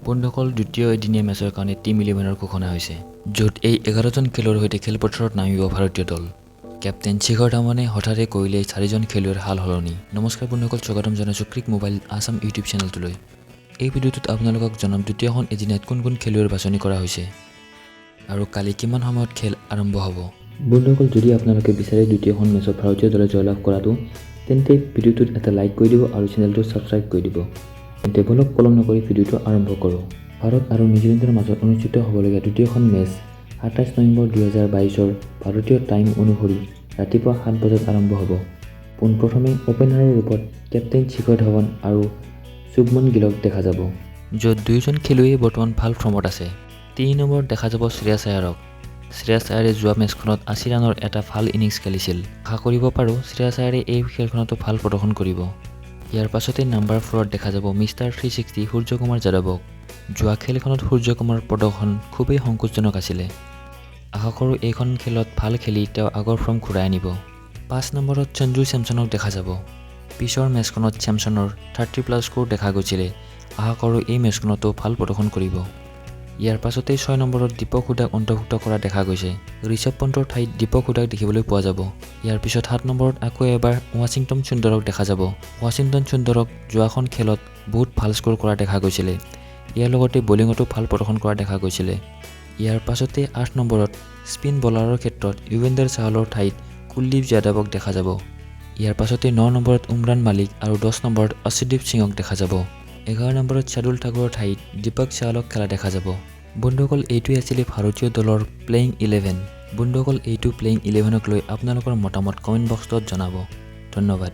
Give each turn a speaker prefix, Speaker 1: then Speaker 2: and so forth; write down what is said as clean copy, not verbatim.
Speaker 1: বন্ধুসকল, দ্বিতীয় এদিনীয়া মেচৰ কাৰণে টীম ইলেভেনৰ ঘোষণা হৈছে, য'ত এই 11জন খেলুৱৈৰ সৈতে খেলপথাৰত নামিব ভাৰতীয় দল। কেপ্টেইন শিখৰ ধাৱানে হঠাতে কৰিলে চাৰিজন খেলুৱৈৰ সাল সলনি। নমস্কাৰ বন্ধুসকল, স্বাগতম জনাইছোঁ ক্ৰিক মোবাইল আছাম ইউটিউব চেনেলটোলৈ। এই ভিডিঅ'টোত আপোনালোকক জনাম দ্বিতীয়খন এদিনীয়াত কোন কোন খেলুৱৈৰ বাছনি কৰা হৈছে আৰু কালি কিমান সময়ত খেল আৰম্ভ হ'ব। বন্ধুসকল, যদি আপোনালোকে বিচাৰে দ্বিতীয়খন মেচত ভাৰতীয় দলে জয়লাভ কৰাটো, তেন্তে ভিডিঅ'টোত এটা লাইক কৰি দিব আৰু চেনেলটো ছাবস্ক্ৰাইব কৰি দিব। তেন্তে বলক, পলম নকৰি ভিডিঅ'টো আৰম্ভ কৰোঁ। ভাৰত আৰু নিউজিলেণ্ডৰ মাজত অনুষ্ঠিত হ'বলগীয়া দ্বিতীয়খন মেচ 27 নৱেম্বৰ 2022ৰ ভাৰতীয় টাইম অনুসৰি ৰাতিপুৱা 7 বজাত আৰম্ভ হ'ব। পোনপ্ৰথমে অ'পেনাৰৰ ৰূপত কেপ্টেইন শিখৰ ধাৱান আৰু শুভমন গিলক দেখা যাব, য'ত দুয়োজন খেলুৱৈয়ে বৰ্তমান ভাল ফৰ্মত আছে। 3 নম্বৰত দেখা যাব শ্ৰেয়াছ আয়াৰক। শ্ৰেয়াছ আয়াৰে যোৱা মেচখনত 80 ৰানৰ এটা ভাল ইনিংছ খেলিছিল। আশা কৰিব পাৰোঁ শ্ৰেয়াছ আয়াৰে এই খেলখনতো ভাল প্ৰদৰ্শন কৰিব। ইয়াৰ পাছতে নাম্বাৰ 4ত দেখা যাব মিষ্টাৰ 360 সূৰ্যকুমাৰ যাদৱক। যোৱা খেলখনত সূৰ্যকুমাৰৰ প্ৰদৰ্শন খুবেই সন্তোষজনক আছিলে। আশা কৰোঁ এইখন খেলত ভাল খেলি তেওঁ আগৰ ফৰ্ম ঘূৰাই আনিব। 5 নম্বৰত সঞ্জু চেমছনক দেখা যাব। পিছৰ মেচখনত চেমছনৰ 30+ স্ক'ৰ দেখা গৈছিলে। আশা কৰোঁ এই মেচখনতো ভাল প্ৰদৰ্শন কৰিব। ইয়াৰ পাছতেই 6 নম্বৰত দীপক হুদাক অন্তৰ্ভুক্ত কৰা দেখা গৈছে। ঋষভ পন্তৰ ঠাইত দীপক হুদাক দেখিবলৈ পোৱা যাব। ইয়াৰ পিছত 7 নম্বৰত আকৌ এবাৰ ৱাশ্বিংটন সুন্দৰক দেখা যাব। ৱাশ্বিংটন সুন্দৰক যোৱাখন খেলত বহুত ভাল স্ক'ৰ কৰা দেখা গৈছিলে। ইয়াৰ লগতে বলিঙতো ভাল প্ৰদৰ্শন কৰা দেখা গৈছিলে। ইয়াৰ পাছতে 8 নম্বৰত স্পিন বলাৰৰ ক্ষেত্ৰত য়ুজবেন্দ্ৰ চাহলৰ ঠাইত কুলদীপ যাদৱক দেখা যাব। ইয়াৰ পাছতে 9 নম্বৰত উমৰান মালিক আৰু 10 নম্বৰত অৰ্শদীপ সিঙক দেখা যাব। 11 নম্বৰত শাৰ্দুল ঠাকুৰৰ ঠাইত দীপক চাহাৰক খেলা দেখা যাব। বন্ধুসকল, এইটোৱে আছিলে ভাৰতীয় দলৰ প্লেয়িং ইলেভেন। বন্ধুসকল, এইটো প্লেয়িং ইলেভেনক লৈ আপোনালোকৰ মতামত কমেণ্ট বক্সত জনাব। ধন্যবাদ।